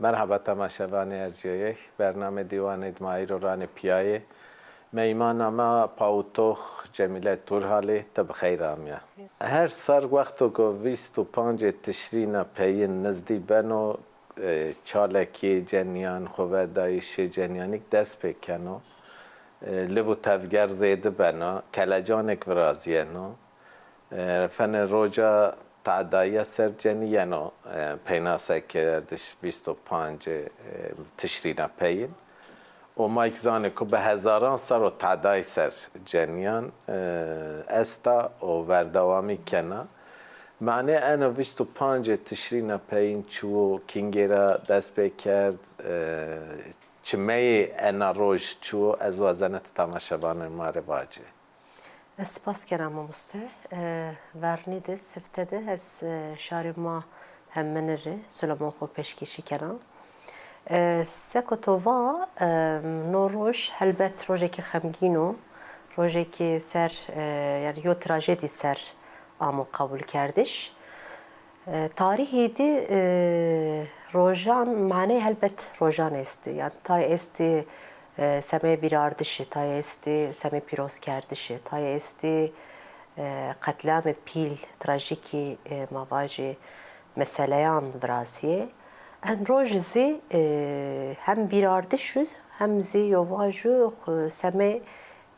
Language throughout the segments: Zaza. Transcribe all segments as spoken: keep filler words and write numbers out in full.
Merheba temaşevanê erciyayê, bernamê Dîwanê di ma îro ranê pîyayê. Meymana ma pawitox Cemîle Turhalî, ti bi xeyr amîya. Her sar wexto ku vîst û pancê Tişrîna peyin nizdî beno, e, çalekî cenîyan, xoverdayîşê cenîyanîk dest pê keno. E, liv û tevger zêde beno, kelecanêk virazîyeno. E, fenê roja tedayîya ser cenî yeno, e, peynasekerdiş vîst û pancê, e, Tişrîna peyin. Û ma kî zanê ku bi hezaran ser o tedayî ser cenîyan, e, esta û verdewamî kena. Manê eno vîst û pancê Tişrîna peyin çi wo, kîngê ra dest pê kerd, e, çimeyê ena roj çi wo, ez wazena ti temaşevanê ma rê vacê. Ez spas kena mamoste. E, vernî de, sifte de ez, e, şarê ma hemine rê silamon xo pêşkêşî kena. E, seko to va, e, no roj helbet rojekî xemgîn o, rojekî ser, e, yanî yo trajedî ser amo qebulkerdiş. E, tarîhî de, e, rojan, maneyê helbet rojan estî. Yanî tay estî, e, semê vîrardişî, tay estî semê pîrozkerdişî, tay estî, e, qetlîamê pîl, trajîkî, e, ma vajî meseleyan virazîyê. En roj zî, e, hem vîrardiş û hem zî yo vajû xu-, semê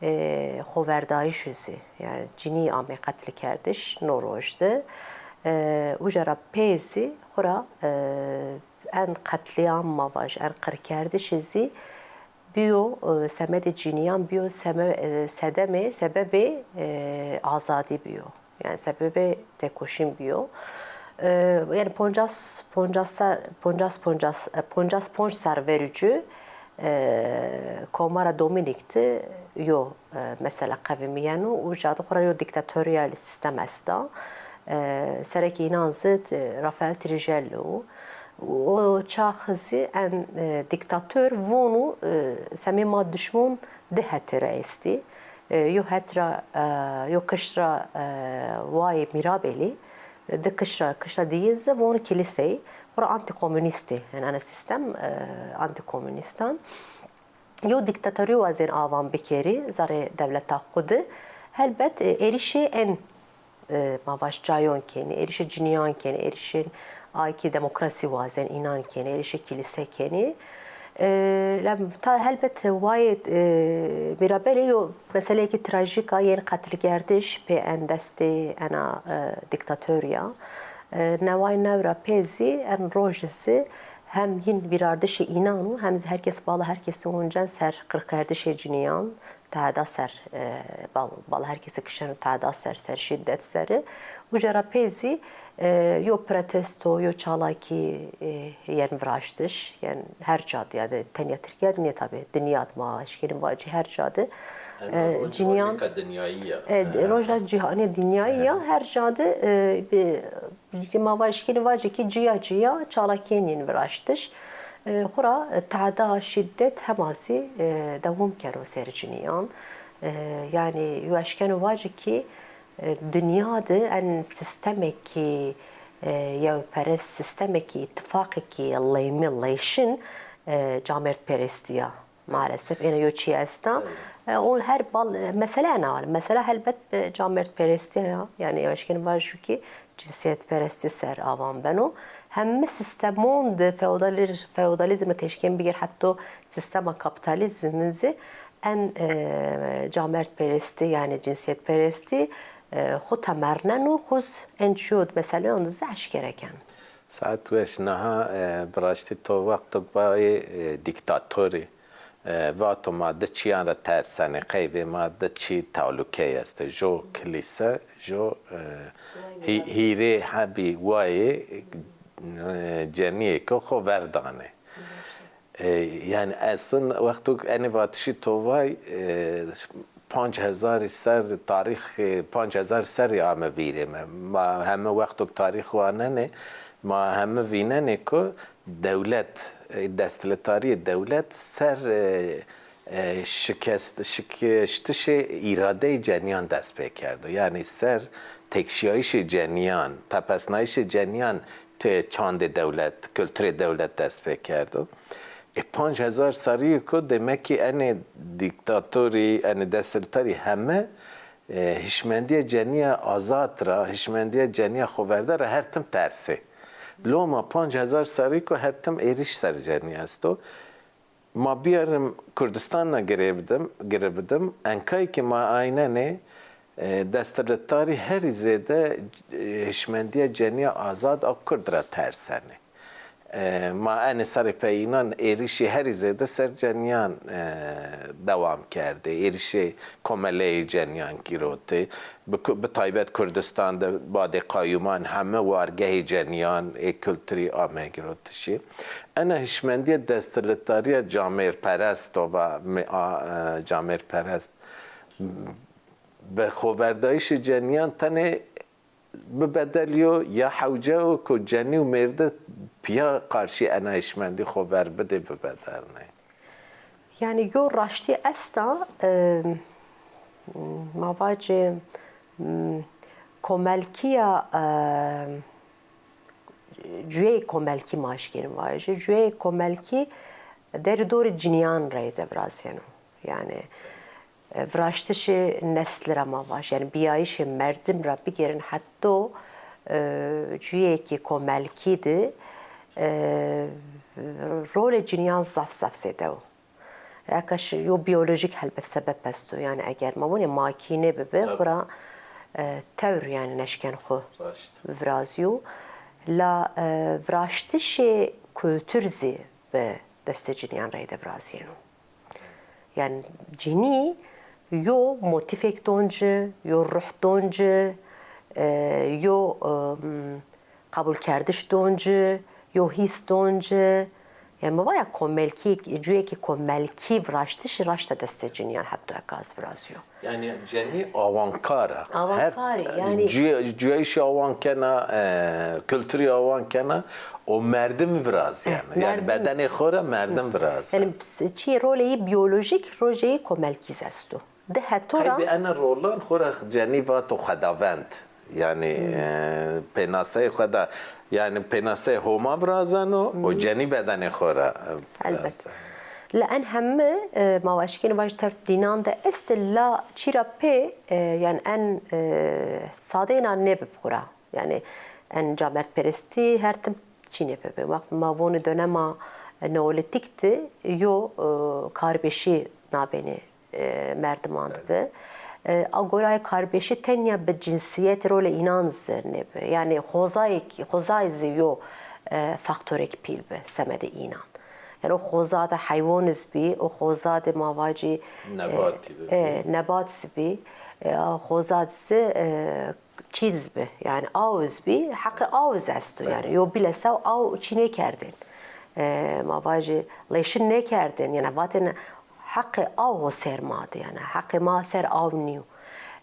e, xoverdayîş zî, yanî cinî amê qetlîkerdiş no roj de. E, uca ra pê zî xwu ra, e, en qetlîam ma vaj, en qirkerdiş zî bîyo, e, semedê cinîyan bîyo seme-, e, sedemê, sebebê, e, azadî bîyo. Yanî sebebê têkoşîn bîyo. E, yanî poncas, poncas ser, poncas, poncas, e, poncas ponc ser verî cû, e, Komara Domînîk de yo, e, mesela qevimîyeno û uca de xwu ra yo dîktatorîyalî sîstem esta. E, serekê înan zî, e, Rafael Trujillo o. O çax zî en, e, dîktator vonu, e, semê ma dişmon di hetê ra estî. E, yo het ra, e, yo kişt ra, e, wayê Mîrabelî, e, di kişt ra, kişta dîyê zî von kilîseyî. Xwura antîkomûnîstî, yanî ena sîstem, e, antîkomûnîstan. Yo dîktatorî wazên avan bikerî, zerrê dewleta xwu de. Helbet, e, êrîşê en e, ma vaj cayon kenî, êrîşê cinîyan kenî, êrîşên ay kî demokrasî wazên înan kenî, êrîşê kilîse kenî. E, lem ta helbet wayê, e, Mîrabelî yo meseleyekî trajîk a yên qetlîkerdiş pê en destê ena, e, dîktatorî ya. E, neway new ra pê zî en roj zî hem yin vîrardişê înan û hem zî her kes bala her kesî oncen ser qirkerdişê cinîyan, teheda ser, e, bal-, bala her kesî kişeno teheda ser, ser şîdet serî. Uca ra pê zî, e, yo protesto, yo çalakî, e, yên viraştiş, yên her ca de, yanî tenya Tirkîya de nê tabî, dinya de ma eşkenî vacî her ca de. E, cinîyan, rojeka dinyayî ya. E, roja cîhanê dinyayî ya, her ca de, e, bi-, ma va eşkenî vacî kî cîya cîya çalakîyên yên viraştiş. E, xwura, e, teheda şîdet hema zî, e, dewam keno ser cinîyan. E, yanî yo eşkeno vacî kî, e, dinya de en sîstemekî, e, yewperest, sîstemekî îtîfaqekî leymi leyşin, e, camêrdperestî ya. Maalesef êna yo çî esta. E, o her bal, e, mesele ena. Mesela helbet, e, camêrdperestî ya. Yanî eşkenî vajî kî cinsîyetperestî ser avan beno. Heme sîstemon de feodalîz-, feodalîzm ra teşkên bigîr hetto sîstema kapîtalîzm zî en, e, camêrdperestî, yanî cinsîyetperestî, e, xwu temerneno, xwu zî en çîyo meseleyan de zî eşkere ken. Saet weş. Niha, e, bi raştî to wexto bayê, e, dîktatorî, e, vato ma di çîyan ra tersenê, qeybê ma di çî tehlukeyî estê. Jo kilîse, jo, e, hî-, hîrê hebî wayê, e, cenîyêko xo verdanê. E, yanî eslin wexto enê vatişî to vay, e, panc hezarî ser tarîx, e, panc hezar serrî ame vîrê me. Ma heme wexto tarîx wanenê, ma heme vînenê ku dewlet, e, desthiletarîyê dewlet ser, e, e, şikest-, şikiştişê îradeyê cenîyan dest pê kerdo. Yanî ser têkşîyayîşê cenîyan, tepesnayîşê cenîyan Tê çandê dewlet, kulturê dewlet dest pê kerdo. E, panc hezar serrî ku demek ki enê dîktatorî, enê desthilatdarî heme, e, hişmendîya cenîya azad ra, hişmendîya cenîya xoverde ra her tim tersê. Loma panc hezar serrî ku her tim êrîş ser cenî esto. Ma bîyarim Kurdistan ra girê bidim, girê bidim. Enkayê ke ma aynenê, e, desthilatdarî herî zêde, e, hişmendîya cenîya azad a Kurd ra tersenê. E, ma enê serê pey înan êrîşê herî zêde ser cenîyan, e, dewam kerdê. Êrîşê komeleyê cenîyan girotê. Bi ku-, bi taybet Kurdistan de badê qayûman heme wargehê cenîyan ê kulturî ame girotişî. Ena hişmendîya desthilatdarîya camêrperest o va mi-, a, e, camêrperest bi xoverdayîşê cenîyan tenê bi bedel yo ya hewce o ku cenî û mêrde pîya qarşî ena hişmendî xover bidê bibedernê. Yanî yo raştî esta, e, ma vacê, m, komelkîya, e, cuyeyê komelkî ma eşkên vajê. Cuyeyê komelkî derî dorê cinîyan reyde virazîyeno. Yanî, e, viraştişê nesli ra ma vaj, yanî bîyayîşê merdim ra bigêrin heto, e, cuyeyêkê komelkî de, e, rolê cinîyan zaf zaf zêde o. Eka şi-, yo bîyolojîk helbet sebeb esto. Yanî eger ma wonê makîne bibi, xwu ra, e, tewr yanî neşken xwu virazîyo. La, e, viraştişê kultur zî bi destê cinîyan reyde virazîyeno. Yanî cinî yo motîfêk don ci, yo ruh don ci, e, yo, e, qebulkerdiş don ci, yo hîs don ci. Yanî mi va ya komelkî, cuyekî komelkî viraştişî raşta destê cinîyan heto eka ez virazîyo. Yanî cenî awankar a. Awankar ê, yanî cuyayîşî awan kena, e, kulturî awan kena û merdim virazîyeno. Yanî bedenê xo ra merdim virazîyeno. Yanî çî rolê yî bîyolojîk, rolê yî komelkî zî esto. Di heto ra. Qeybê ena rolan xo ra cenî vato xwedavend. Yanî, e, pênaseyê xwe de, yanî pênaseyê Homa virazeno û cenî bedenê xo ra, e, virazeno. Elbet. La en heme, e, ma eşkên vaj tewr dînan de est, la çîra pê, e, yanî en, e, sadeyna nêbib xwu ra. Yanî en camerdperestî her tim çînê bibi. Wext ma vonê dönema neolîtîk de yo, e, karbêşî nabênê e, merdiman de bi. E, a gorayê karbêşî tenya bi cinsîyet rolê înan zî nêbi. Yanî xozayê, xozayê zî yo, e, faktorêk pîl bi semedê înan. Yanî o xoza de heywon zî bî, o xoza de ma vacî, e, nebat zî bî, e, a xoza de zî, e, çî zî bi, yanî aw zî bî, heqê aw zî esto. Yanî yo bîle sew aw çî nêkerdên. E, ma vajê lêşin nêkerdên, yanî vatên heqê aw ho ser ma de, yanî heqê ma ser aw nîyo.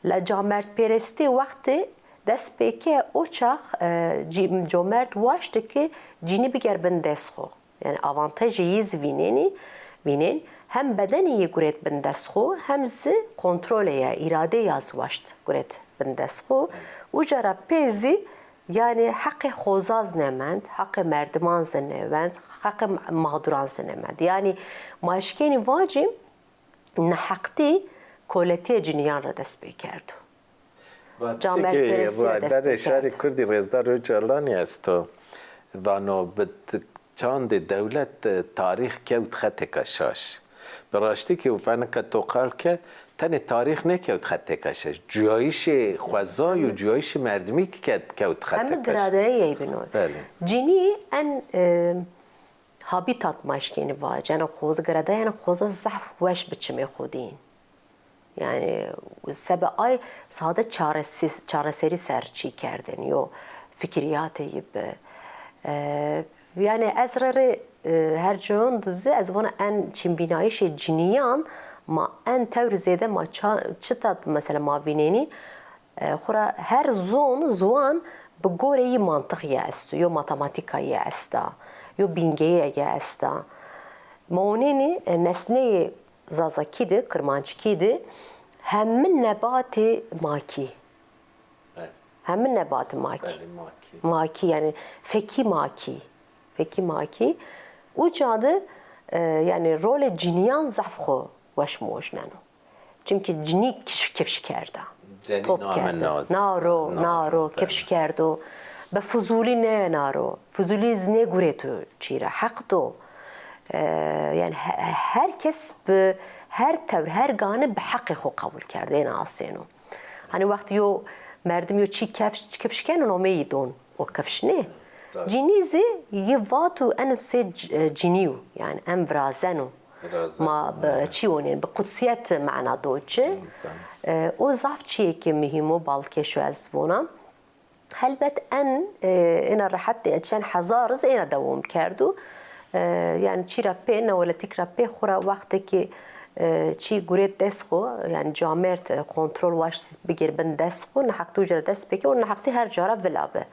La camerdperestî wextê dest pê ke o çax, e, cî-, comerd waştê ke cinî biger bin dest xo. Yanî avantejê yî zî vînenî, vînên, hem bedenê yî guret bin dest xo, hem zî kontrolê ya, îradeyê ya zî waşt guret bin dest xo. Uca ra pê zî, yanî heqê xoza zî nêmend, heqê merdiman zî nêmend, heqê mexduran zî nêmend. Yanî ma eşkenî vacî neheqtî koletîyê cinîyan ra dest pê kerdo. Camerdperestî ra dest pê kerdo. Rayberê Şarê Kurdî Rêzdar Ocalanî esto. Vano bi t-, çandê dewlet, e, tarîx kewt xetêka şaş. Bi raştî kî û fenika to qal ke tenê tarîx nêkewt xetêka şaş. Cuyayîşê xwezayî û cuyayîşê merdimî kî ke-, kewt xetêka şaş. Heme giradeyeyê yey bîn o. Belê. Cinî en, e, Habîtat ma eşkenî vajî. Yanî xoza, girada yanî xoza zaf weş bi çimê xo dîn. Yanî sebe ay sade çaresiz, çareserî ser çî kerdên, yo fikirîyatê yî bi. E, yanî ez rê rê, e, her cayon de zî ez vana en çînvînayîşê cinîyan ma en tewr zêde ma ça-, çita mesela ma vînenî, e, xwura her zon, ziwan bi gorê yî mantiq yê esto, yo matematîka yê esta, yo bîngeyê yê esta. Ma onênî, e, nesneyê zazakî de, kirmanckî de heme nebatê makî. Heme nebatî makî. Belê, makî. Makî, yanî fekî makî. Fekî makî. Uca de, e, yanî rolê cinîyan zaf xo weş mojneno. Çimkî cinî kif-, kifş kerda. Top kerda. Naro, naro, kifş kerdo. Be Fuzulî nêna ro. Fuzulî zî nêgureto çî ra. Heq do. E, yanî he-, her kes bi her tewr, her gane bi heqê xo qebul kerdo. Êna asêno. Hanî wext yo merdim yo çî kefş, kifş keno, nomeyî don o kifş nê. Cinî zî yi vato en sê c-, e, cinî yo. Yanî en virazeno. Ma bi çî wonên, bi qudsîyet mana do ci. E, o zaf çîyêkê muhîm o, balkêş o ez vona. Helbet en, e, êna rehet de çend hezar iz êna dewam kerdo. E, yanî çî ra pê, neolîtîk ra pê xo ra wextêkê, e, çî gurêt dest xo, yanî camêrd, e, kontrol waşt bigêr bin dest xo, neheqtî uca ra dest pêkê û neheqtî her ca ra vila bi.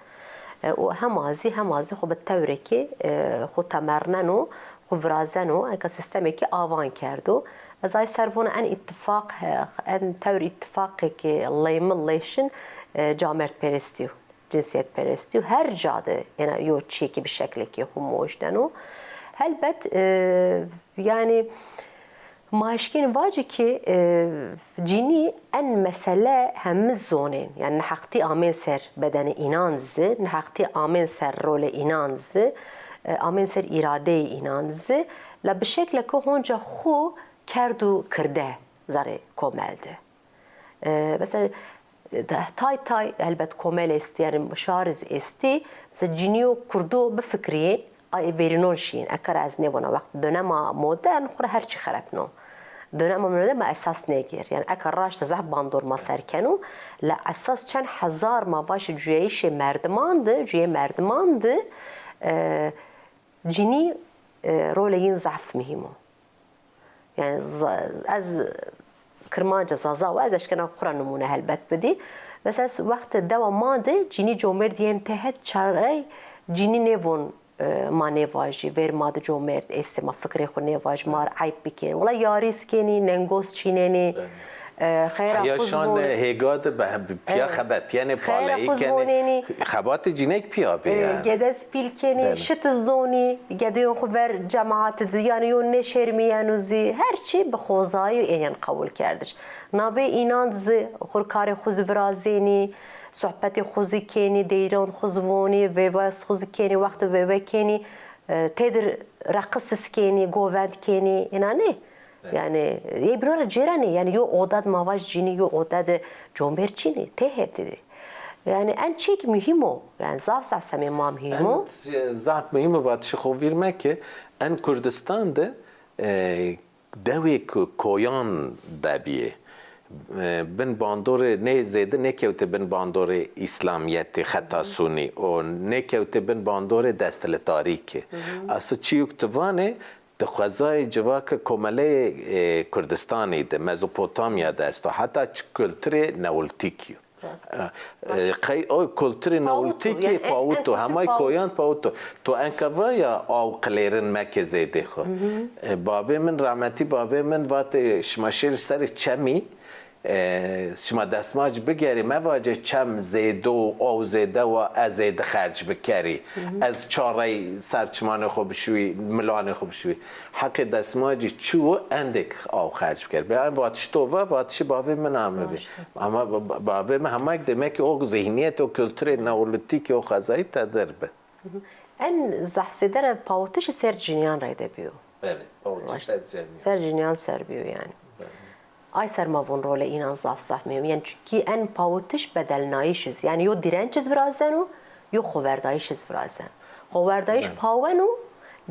E, û hema zî, hema zî xo bi tewrekê, e, xo temerneno, xo virazeno, eka sîstemêkê avan kerdo. Ez ay ser vona en îttifaq, e, en tewr îttifaqêkê leymi leyşin, e, camêrdperestî yo. Cinsîyetperestî û her ca de êna yo çîyêkî bi şeklêkê xo mojneno. Helbet, e, yanî ma eşkên vacî ki, e, cinî en mesele hemi zonên. Yanî neheqtî amên ser bedenê înan zi, neheqtî amên ser rolê înan zi, e, amên ser îradeyê înan zi. La bi şekleke honca xo kerd û kirde zerê komel de. E, mesela, e, tay tay helbet komel estî, yanî şar iz estî. Mesela cinîyo kurdo bifikirîyên, ay verînon şîyên. Eka ra ez nêvona wext dönema modern xo ra her çî xerepno. Dönema modern ma esas nêgêr. Yanî eka raşta zaf bandor ma ser keno. La esas çend hezar ma vaşê cuyayîşê merdiman de, cuyê merdiman de, e, cinî, e, rolê yin zaf muhîm o. Yanî za-, ez Kirmanca Zaza wa, ez eşkena xo ra nimûne helbet bidî. Mesela wextê dewa ma de cinî comêrd yên têhet, çarey cinî nêvon, e, ma nêvajî, vêr ma de comêrd estê, ma fikrê xo nêvajî, ma rê eyb bikên. Wela yarîs kenî, nengoz çînenî, e, xeyra xo zî vonî. Heya şan hêga de bi, bi pîya xebetîyenê, paleyî kenî. Xebatê cinêk pîya bî yanî. Gede zî pîl kenî, şit iz zonî, gedeyên xo ver cemaatî di, yanî yo nêşermîyeno zî, her çî bi xozayî êyên qewul kerdiş. Nabê înan di zî xo rê karê xo zî virazênî, sohbetê xo zî kenî, deyîran xo zî vonî, vêvas xo zî kenî, wextê vêve kenî, e, têdir reqis iz kenî, govend kenî, îna nê? Yanî, ê bîno ra cêrenê, yanî yo oda de ma vaj cinî, yo oda de comêrd çînî, têhetî. Yanî, en çîk muhîm o. Yanî, zaf zaf semê ma muhîm o. En zaf muhîm o, vatişê xo vîr meke, en Kurdistan de, e, dewê ku koyan de bîyê. E, bin bandorê, nê zêde nêkewtê bin bandorê îslamîyetî, xeta sunî, û nêkewtê bin bandorê desthiletarî kî. Aslı çîyuk tu vanê, di xwezayê civaka komeleyê, e, Kurdistanî de, Mezopotamya de esto. Heta çi kulturê neolîtîkî yo. Rast. E, e, qey o kulturê neolîtîkî pawit o, yanî en, en pawit o, kultur hemay pawit. Koyan pawit o. To enka va ya aw qilêrin meke zêdê xo. E, babê min, rahmetî babê min vatê, şima şêrî serê çemî, e, şima destmac bigerî, mevacê çem zêde û aw zêde wa, ez zêde xerc bikerî. Ez çarey ser çimanê xo bişuwî, milanê xo bişuwî. Heqê destmacî çi wo, endêk aw xerc bikerî. Bê, en vatiş to va, vatişê bavê min ame bî. Ama ba-, ba-, bavê min hema ki demek ki o zihniyet, o kulturê neolîtîkî, o xwezayî tedir bi. En zaf zêde ra pawitişî ser cinîyan reyde bîyo. Belê, pawitiş ser cinîyan. Ser cinîyan ser bîyo yanî. Belê. Ay ser ma von rolê înan zaf zaf muhîm. Yanî çunkî en pawitiş bedelnayîş iz. Yanî yo dîrenç iz virazeno, yo xoverdayîş iz virazeno. Xoverdayîş paweno,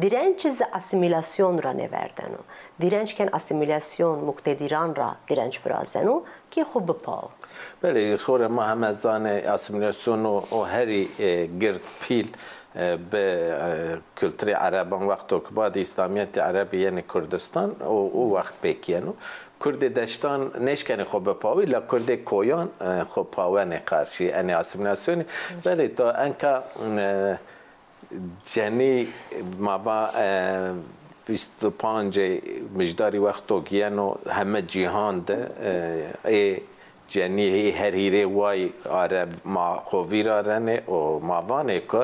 dîrenç iz asîmîlasyon ra nêverdeno. Dîrenç ken asîmîlasyon, muktedîran ra dîrenç virazeno. Kê xwu bipawo. Belê, xora ma heme zanê asîmîlasyon o, o herî, e, gird pîl, e, bi, e, kulturê ereban wexto ki badê îslamîyetê erebî yenê Kurdistan, o, o wext pêk yeno. Kurdê deştan nêşkenê xwu bipawî, la kurdê koyan, e, xwu pawenê qarşî enê asîmîlasyonî. Belê, to enka, e, Cenî ma va, e, vîst û pancê Mijdarî wexto giyeno heme cîhan de, e, ê Cenî her hîrê way are ma xo vîr arenê û ma vanê ku,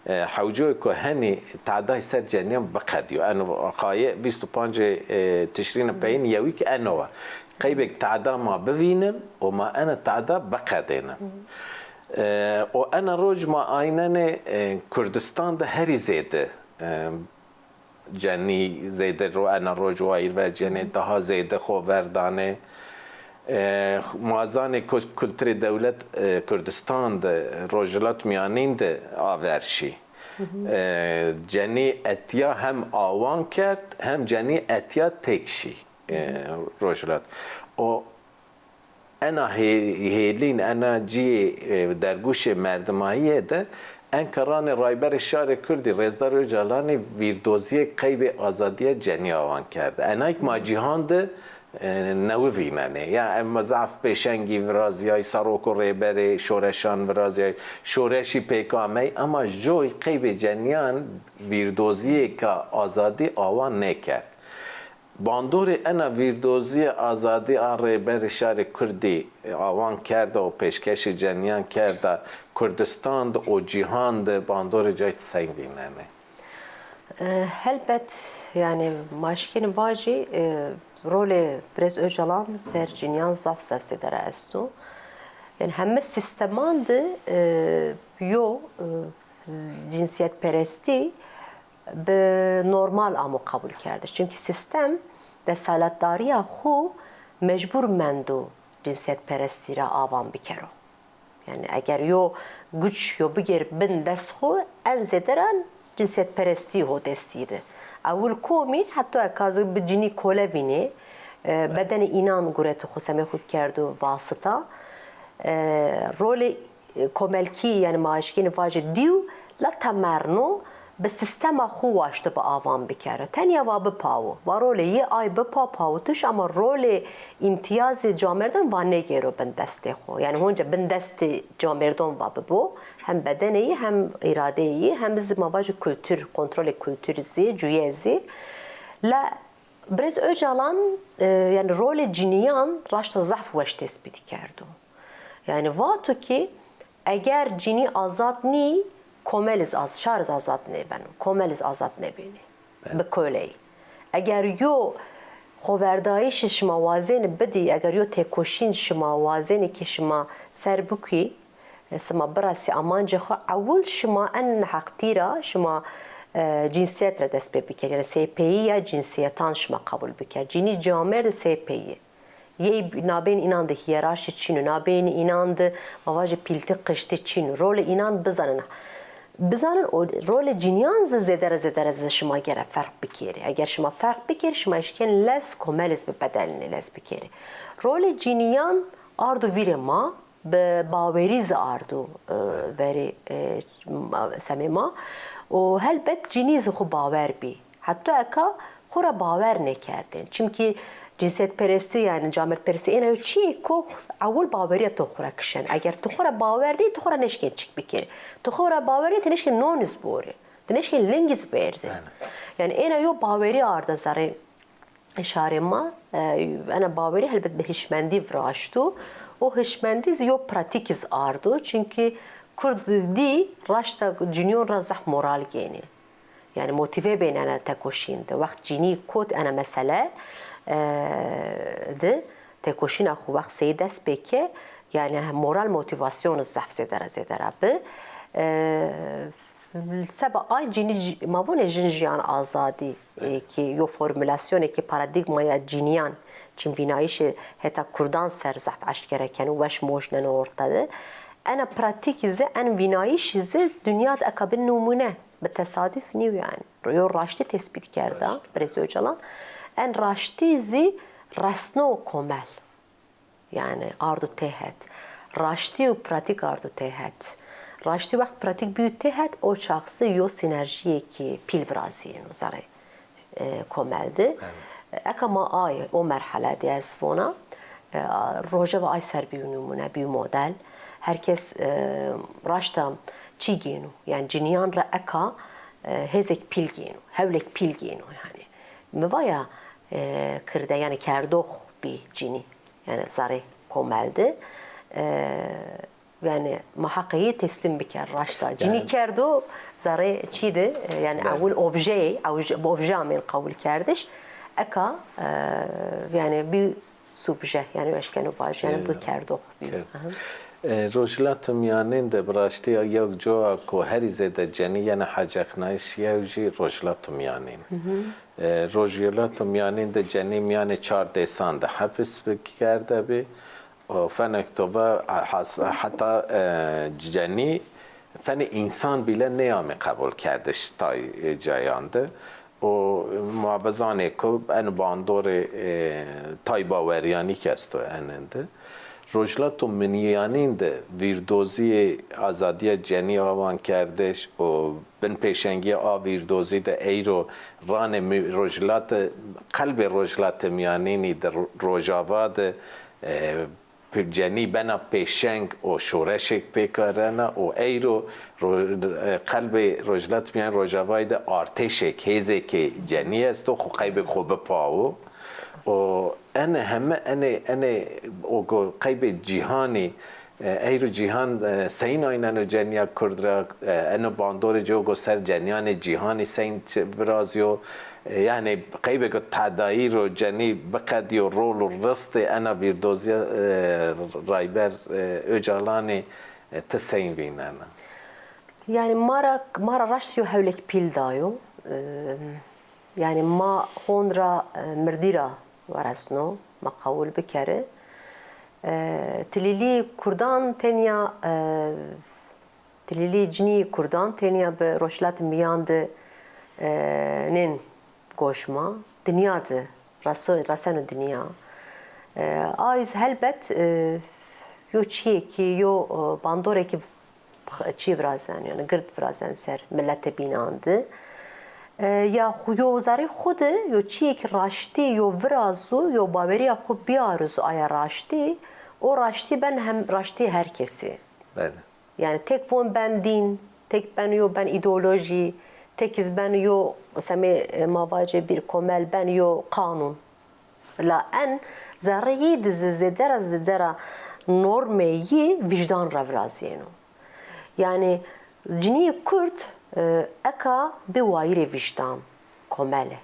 e, hewcoyê ku henî tadayî ser cenîyan biqedîyo. Eno xaye vîst û pancê, e, Tişrînê peyîn yewî ki eno wa. Qeybêk tada ma bivînim û ma ena tada biqedênim. E, û ena roj ma aynenê, e, Kurdistan de herî zêde, e, cenî zêde ro ena roj wayîr ver cenê, daha zêde xo ver danê. E, ma zanê ku kulturê dewlet, e, Kurdistan de, Rojhilat Mîyanîn de aver şî. E, cenî etya hem awan kerd, hem cenî etya têk şî, e, Rojhilat. O ena hê-, hêlîn, ena cîyê, e, dergûşê merdimayîye de enka ranê Rayberê Şarê Kurdî Rêzdar Ocalanî vîrdozîyê qeybê azadîya cenî awan kerde. Enayk ma cîhan de, e, newi vînenê. Ya em zaf pêşengî virazîyay, serok û rêberê şoreşan virazîyay, şoreşî pêk amey, ema joy qeybê cenîyan vîrdozîyêka azadî awan nêkerd. Bandorê ena vîrdozîya azadî a Rêberê Şarê Kurdî awan kerda û pêşkeşê cenîyan kerda Kurdistan de û cîhan de bandorê cay ti seng vînenê? E, helbet, yanî ma eşkenî vajî, e, rolê Birêz Ocalan ser cinîyan zaf zaf zêde ra esto. Yanî heme sîsteman de, e, yo, e, z-, cinsîyetperestî bi normal amo qebulkerdiş. Çimkî sîstem desaletdarîya xwu mecbur mendo cinsîyetperestî ra awan bikero. Yanî eger yo guç yo bigêr bin dest xwu, en zêde ra cinsîyetperestî ho destî de. Ewil komîn heta eka zi bi cinî kole vînê, e, bedenê înan guretî xwu, semê xwu kerdo vasita. E, rolê e, komelkî, yanî ma eşkenî vajê dîw la temerno bi sîstema xwu waşto bi awan bikero. Tenya wa bipawo. Wa rolê yi ay bipa pawitiş, ama rolê îmtîyazê camêrdon wa nêgêro bin destê xwu. Yanî honca bin destê camêrdon wa bibo, hem bedenê yi hem îradeyê yi hem zî ma vajê kultur, kontrolê kulturî zî, cuye zî. La Birêz Ocalan, e, yanî rolê cinîyan raşta zaf weş tespît kerdo. Yanî vato ki eger cinî azad nî, komel iz az-, şar iz azad nêbeno, komel iz azad nêbenê bi koleyî. Eger yo xoverdayîşî şima wazenî bidî, eger yo têkoşîn şima wazenî ki şima ser bikî, e, şima birasî amancê xwu, ewil şima en heqdî ra şima, e, cinsîyet ra dest pê bikerî. Yanî seypeyîya cinsîyetan şima qebul bikerî. Cinî camêrd seypeyî. Yey nabên înan de hîyerarşî çin o, nabên înan de ma vajê pîltî qiştî çin o. Rolê înan bizanin. Bizanin û rolê cinîyan zî zêde ra zêde ra zî şima gere ferq bikerî. Eger şima ferq bikerî, şima eşkenî lez komel iz bibedelinê, lez bikerî. Rolê cinîyan ardo vîrê ma, bi bawerî zî ardo, e, verê, e, semê ma. Û helbet cinî zî xwu bawer bî. Heta eka xwu ra bawer nêkerdên. Çimkî cinsîyetperestî, yanî camêrdperestî, êna yo çîyêk o ewil bawerîya to xwu ra kişen. Eger ti xwu ra bawer nî, ti xwu ra nêşkên çik bikerî. Ti xwu ra bawer nî, ti nêşkên non iz biorî. Ti nêşkên ling iz bierzê. Yanî êna yo bawerî arda zerê şarê ma, e, ena bawerî helbet bi hişmendî viraşto. O hişmendî zî yo pratîk iz ardo. Çimkî Kurd dî raşta cinîyon ra zaf moral gênê. Yanî motîve bên ena tekoşîn de. Wext cinî kot ena mesele, e, de tekoşîna xwu wext sey dest pê ke, yanî moral motîvasyon zaf zêde ra zêde ra bi. E, Seba ay cinî, ma vonê jin jiyan azadî, e, ki yo formulasyonê ki paradîgmaya cinîyan, çim vînayîşê heta kurdan ser zaf eşkere keno, weş mojneno orte de. Ena pratîkî zî, en vînayîşî zî dinya de eka bi numune, bi tesaduf nîyo yanî. Yo raştî tespît kerda Birêz Ocalan. En raştî zî resno komel. Yanî ardo têhet. Raştî û pratîk ardo têhet. Raştî wext pratîk bîyo têhet, o çax zî yo sînerjîyêkî pîl virazîyêno zerê, e, komel de. Eka ma ay, o merhele de ez vona, e, rojeva ay ser bîyo numune, bîyo model. Her kes, e, raşta çî gêno, yanî cinîyan ra eka, e, hêzêk pîl gêno, hewlêk pîl gêno yanî. Mi va ya, e, kirde, yanî kerdox bî cinî. Yanî zerê komel de. E, yanî ma heqê yî teslîm biker raşta. Cinî kerdo zerrê çî de, e, yanî ewil objeyê, obje, bi obje amên qewilkerdiş. Eka, e, yanî bî subje, yanî eşkeno vajî, yanî bi kerdox bî. Aha. E, Rojhilata Mîyanên de bi raştî yew coa ku herî zêde cenî yena heceqnayîş yew jî Rojhilata Mîyanên. E, Rojhilata Mîyanên de cenî mîyanê çar dêsan de hepis bi-, kerde bî. O fenek to ve, e, has-, heta, e, cenî fenê însan bîle nêamê qebulkerdiş tay, e, cayan de. O ma bizanê ku en bandorê, e, tay bawerîyanî kî esto enên de. Rojhilata Mîyanên de vîrdozîyê azadîya cenî awankerdiş û binpêşengîya a vîrdozî de eyro ranê mî-, rojhilate, qelbê Rojhilata Mîyanênî de ro-, Rojava de, e, cenî bena pêşeng û şoreşêk pêk arena û eyro ro-, e, qelbê Rojhilat Mîyan Rojavayî de artêşêk, hêzêkê cenî esto, xo qeybêk xo bipawo. Û ene heme enê, enê o go qeybê cîhanî, e, eyro cîhan, e, seyîn ayneno cenîya Kurd ra, e, eno bandorê ci o go ser cenîyanê cîhanî seyîn çi-, virazîyo. E, yanî qeybêko tedayî ro cenî biqedîyo rol û ristê ena vîrdozîya, e, Rayber, e, Ocalanî, e, ti seyîn vînena? Yanî ma ra, ma ra raşt yo hewlêk pîl dayo. E, yanî ma hon ra, e, mirdî ra weresno, ma qewil bikeri. E, tilîlî kurdan tenya, e, Tilîlî cinîyê kurdan tenya bi Rojhilat Mîyan de, e, nên goş ma. Dinya de reso-, reseno dinya. E, a zî helbet, e, yo çîyêkî, yo, e, bandorêkî çî virazen, yanî gird virazen ser miletê bînan de. E, ya xu-, yo zerrê xwu de, yo çîyêkî raştî, yo virazu, yo bawerîya xwu bîyaruzu aya raştî, o raştî ben hem raştî her kesî. Belê. Yanî tek von ben dîn, tek ben yo ben îdeolojî, tek iz ben yo semê, e, ma vacê bir komel, ben yo qanûn. La en zerrê yî di zi zêde ra zêde ra normê yî vîjdan ra virazîyeno. Yanî cinîyê kurd, e, eka bi wayîrê vîjdan, komel e.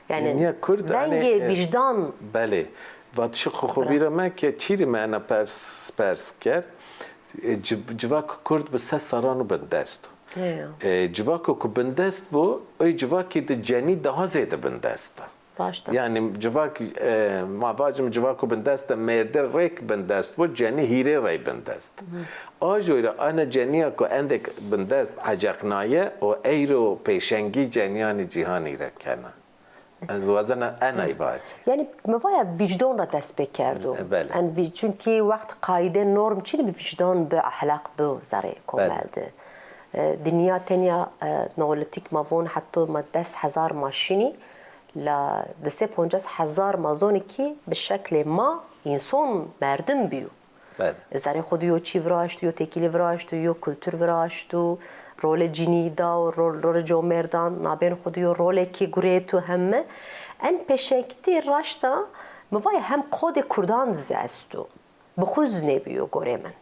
Yanî cinîya kurd, vengê, yanî, e, vîjdan. Belê. Vatişê xo xo vîra me ke çîrî me ena pers, pers kerd. E, civ-, civak kurd bi se serran o bindest o. Heya. E, civako ku bindest bo, oy civakî de cenî daha zêde bindest a. Raşt a. Yanî civak, e, ma vacim civako bindest de mêrde rêk bindest bo, cenî hîrê rey bindest. Hı. A joy ra ena cenîya ku endêk bindest eceqnaye û eyro pêşengî cenîyanê cîhanî ra kena. Ez wazena enay vacî. Yanî mi vaya vîcdon ra dest pê kerdo. E, belê. En vî-, çunkî wext qayde norm çinî bi vîcdon, bi ehlaq, bi zerrê komel de. E, dinya tenya, e, neolîtîk ma von heta ma des hezar ma şinî, la di sey poncas hezar ma zonî kî bi şeklê ma înson, merdim bîyo. Belê. Zerrê xwu de yo çî viraşto, yo têkilî viraşto, yo kultur viraşto, rolê cinî da û rol-, rolê comêrdan, nabên xwu de yo rolêkî gurêto heme. En pêşengtî raşta mi vay hem qodê kurdan de zî esto. Bi xwu zî nêbîyo gorê min.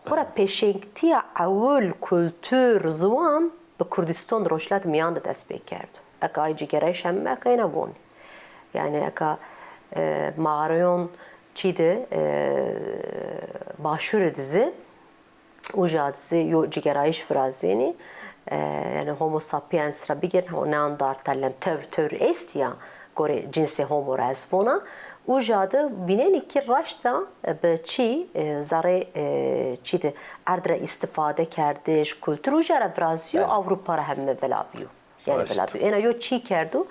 Xwura pêşengtîya ewil kultur, ziwan bi Kurdiston de, Rojhilat Mîyan de dest pê kerdo. Eka ay cigêrayîş heme eka êna vonî. Yanî eka, e, mağarayon çî de, e, Başûrî de zî, uca de zî yo cigêrayîş virazênî. E, yanî Homo sapiens ra bigêrin, o Neandertalen tewr tewr est ya, gorê cinsê Homo ra ez vona. Uca de vînenî kî raşta, e, bi çî, e, zerrê, e, çî de erd ra îstîfade kerdiş, kultur uca ra virazîyo, Ewropa ra heme vila bîyo. Yanî vila bîyo. Êna yo çî kerdo.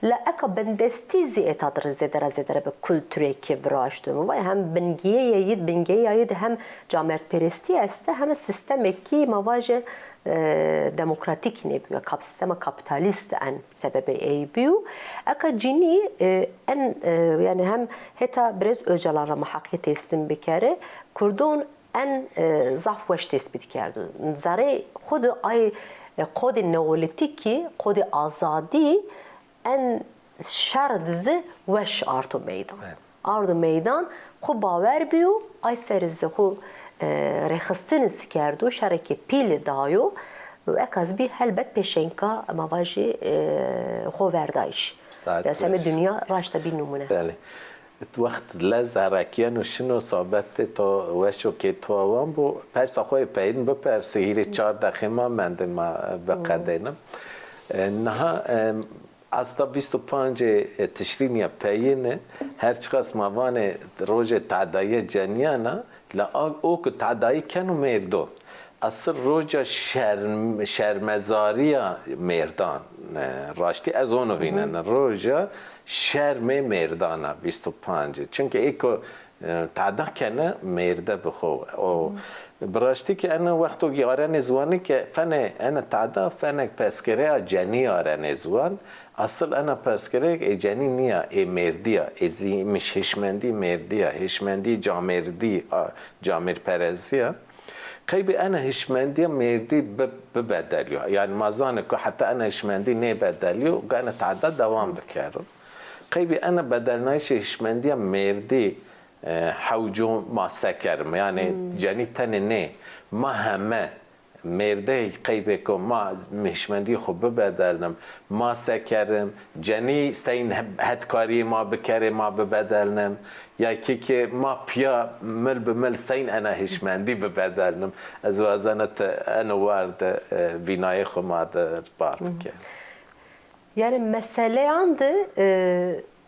La eka bindestî zî êta de zêde ra zêde ra bi kulturêkî viraşto. Mi vay hem bingeyê yî, bingeyê yî de hem camêrdperestî esta, hem sîstemêkî ma vaje, e, demokratîk nêbîyo, kap-, sîstema kapîtalîst en sebebê ey bîyo. Eka cinî, e, en, e, yanî hem heta birêz Ocalan ra ma heqî teslîm bikerê, kurdon en, e, zaf weş tespît kerdo. Zerrê xwu de ay, e, qodê neolîtîkî, qodê azadî en şer de zî weş arto meydan. Evet. ardo meydan, xwu bawer bîyo, ay serî zî xwu, e, rêxistinî zî kerdo, şerekê pîlî dayo. Eka zî bî helbet pêşengka, ma vajî, e, xoverdayîş. Saet ya semê weş. Dinya raşta bî nimûne. Belê. Wext lez herekîyeno şino, sohbetê to weş o, kê to awan bo. Persa xo yê peyîn bipersi, hîrê çar deqê ma mendê, ma biqedênim. E, niha, e, asta vîst û pancê Tişrînî ya peyîne, her çiqas ma vanê rojê tedayîya cenîyan a, la a-, o ke tedayî keno mêrdo. Esil roja şerm-, şermezarîya mêrdan, e, raştî ez ono vînena. Roja şermê mêrdan a vîst û pancê. Çunke ê ke, e, teda kene mêrde bi xo. O, bi raştî ke ene wexto gî arenê ziwanî ke fenê ene teda, fenê persgêrêya cenî arenê ziwan. Esil ena persgêrêk ê cenî nîya, ê mêrdî ya, ê zî miş-, hişmendî mêrdî ya, hişmendî camêrdî, a, camêrperestî ya. Qeybê ena hişmendîya mêrdî bi-, bibedelîyo. Yanî ma zanê ku heta ena hişmendî nêbedelîyo, ena teda dewam bikero. Qeybê ena bedelnayîşê hişmendîya mêrdî, e, hewco ma se kerim? Yanî cenî tenê nê, ma heme mêrdeyê qeybê ku ma hişmendîyê xwu bibedelnim, ma se kerim? Cenî seyn he-, hetkarîyê ma bikerê, ma bibedelnim? Ya kî ke ma pîya mil bi mil seyn ena hişmendî bibedelnim? Ez wazena ti eno war de, e, vînayê xwu ma de bar bike. Yanî meseleyan de, e,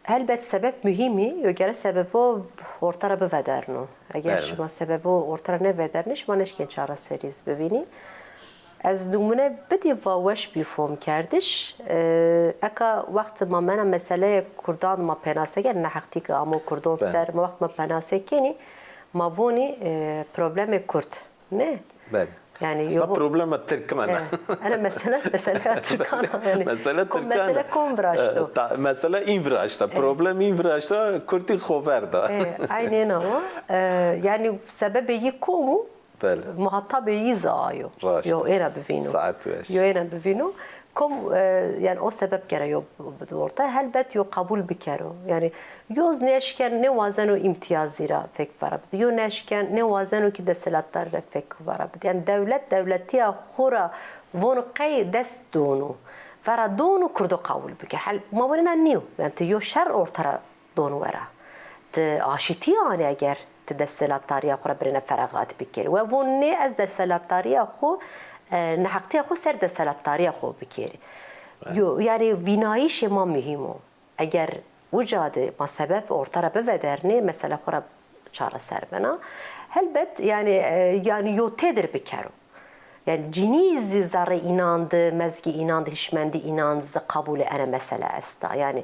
helbet sebeb muhîm î, yo gere sebebo orta ra bivedarno. Eger şima sebebo orta ra nêvedernê, şima nêşkên çareserî zî bivînî. Ez nimûne bidî va weş bî fom kerdiş. E, eka wext ma mena meseleyê kurdan ma pênase kerd, neheqtî ke amo kurdon ser, ma wext ma pênase kenî, ma vonî, e, problemê kurd. Ne? Belê. Yanî, aslında yo, problema tirkan a. E, ene mesela, mesela tirkan a, yanî. Mesela kom, tirkan a. Mesela kom viraşto. E, ta-, mesela în viraşta. E. Problem în viraşta, kurdî xover da. E, aynî ena wa. E, yanî sebebê yî kom o? Belê. Muhatabê yî zî a yo. Raşt. Yo ê ra bivîno. Saet weş. Yo ê ra bivîno. Kom, e, yanî o sebeb gere yo bido orta, helbet yo qebul bikero. Yanî yo zî nêeşken, nêwazeno îmtîyazî ra fek vera bido. Yo nêeşken, nêwazeno kî desthilatdarî ra fek vera bido. Yanî dewlet, dewletîya xo ra vono qey dest dono. Vera dono kurdo qebul bike. Hel, ma vanê na nîyo. Yanî ti yo şer orta ra don wera. Ti aşîtî anê eger ti desthilatdarîya xo ra birêne feraxat bikerî. We von nê, ez desthilatdarîya xo, e, neheqtîya xo ser desthilatdarîya xo bikerî. Evet. Yo, yanî vînayîşê ma muhîm o. Eger uca de ma sebeb orta ra bivedernê, mesela xo ra çareser bena. Helbet, yanî, e, yanî yo têdir bikero. Yanî cinî zî zerrê înan de, mezgê înan de, hişmendî înan zî qebulê ene mesele esta. Yanî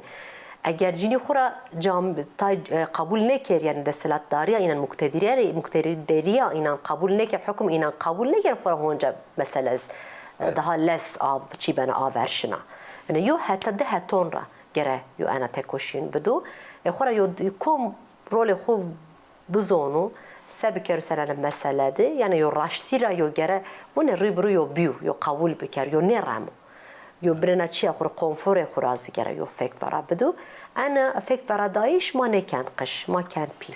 eger cinî xwu ra cam-, tay, e, qebul nêker, yanî desthilatdarîya înan, muqtedirîya, muqtedirîya înan qebul nêker, hukm înan qebul nêker, xwu ra honca mesele zî, e, daha lez av, çî bena aver şina. Yanî yo heta di heton ra gere yo ena tekoşîn bido. E, xwu ra yo kom rolê xwu bizono, se bikero ser ene mesele de, yanî yo raştî ra yo gere, vûnê rî bi rî yo bîyo, yo qebul biker, yo nêremo. Yo birêna çîya xwu rê, konforê xwu ra zî gere yo fek vera bido. Ena fek veradayîş ma nêkend qiş, ma kend pîl.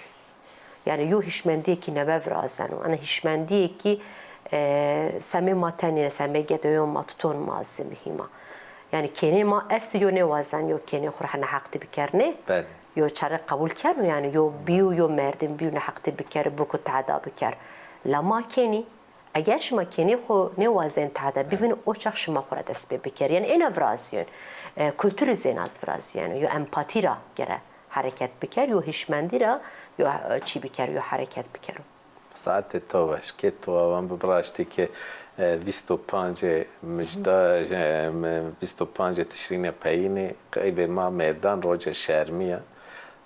Yanî yo hişmendîyêkî newe virazeno. Ena hişmendîyêkî, e, semê ma tenê, semê gedeyon ma, tuton ma zî muhîm a. Yanî kênê ma estê yo nêwazen yo kênê xwu ra neheqtî biker, nê? Belê. Yo çare qebul keno, yanî yo bîyo, yo merdim bîyo, neheqtî biker, biko tehda biker. La ma kenî, eger şima kenî xo nêwazen tehda bivîn, o çax şima xo ra dest pê biker. Yanî êna virazîyen, e, kulturî zî êna virazîyen, yo empatî ra gere hereket biker, yo hişmendî ra yo, e, çî biker, yo hereket bikero. Saetê to weş, kê to awan bi. Bi raştî ke, e, vîst û pancê mijda, e, me, vîst û pancê Tişrînê peyînê, qeybê ma mêrdan roce şermî ya.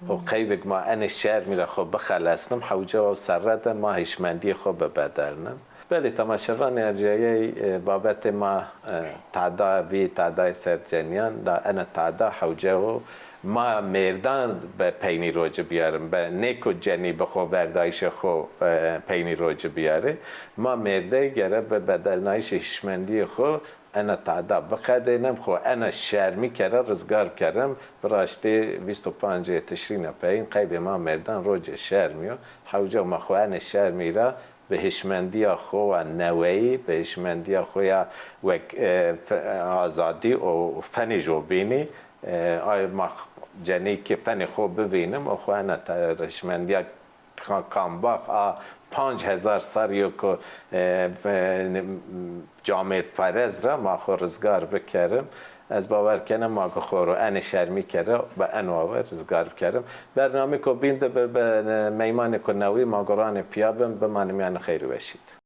Û qeybêk ma enê şermî ra xo bixelesnim, hewce o serre de ma hişmendîyê xo bibedelnim. Belê, temaşevanê erciyayey, e, babetê ma, e, teda bî, tedayê ser cenîyan, la ene teda hewce o ma mêrdan be peynî roci bîyarin, be nêko cenî bi xoverdayîşê xo, e, peynî roci bîyarê. Ma mêrdey gere bi bedelnayîşê hişmendîyê xo Ena tada biqedênim, xo ena şermî kere rizgar bikerim. Bi raştî vîst û pancê Tişrîna peyîn qeybê ma mêrdan rocê şermî yo. Hewca ma xo enê şermî ra bi hişmendîya xo wa neweyî, bi hişmendîya xo ya wek, e, fe-, azadî û fenê jobînî, e, ay ma cenî ki fenê xo bivînim û xo ena te-, hişmendîya Ka-, Kambax a panc hezar serrî yo ku, e, e, camêrdperest ra ma xo rizgar bikerim. Ez bawer kena ma ku xo ro enê şermî kere, bi eno awe rizgar bikerim. Bernamêko bîn de bi, bi, e, meymanêko newî ma guranê pîya bim, bimanê mîyanê xeyr û weşî de.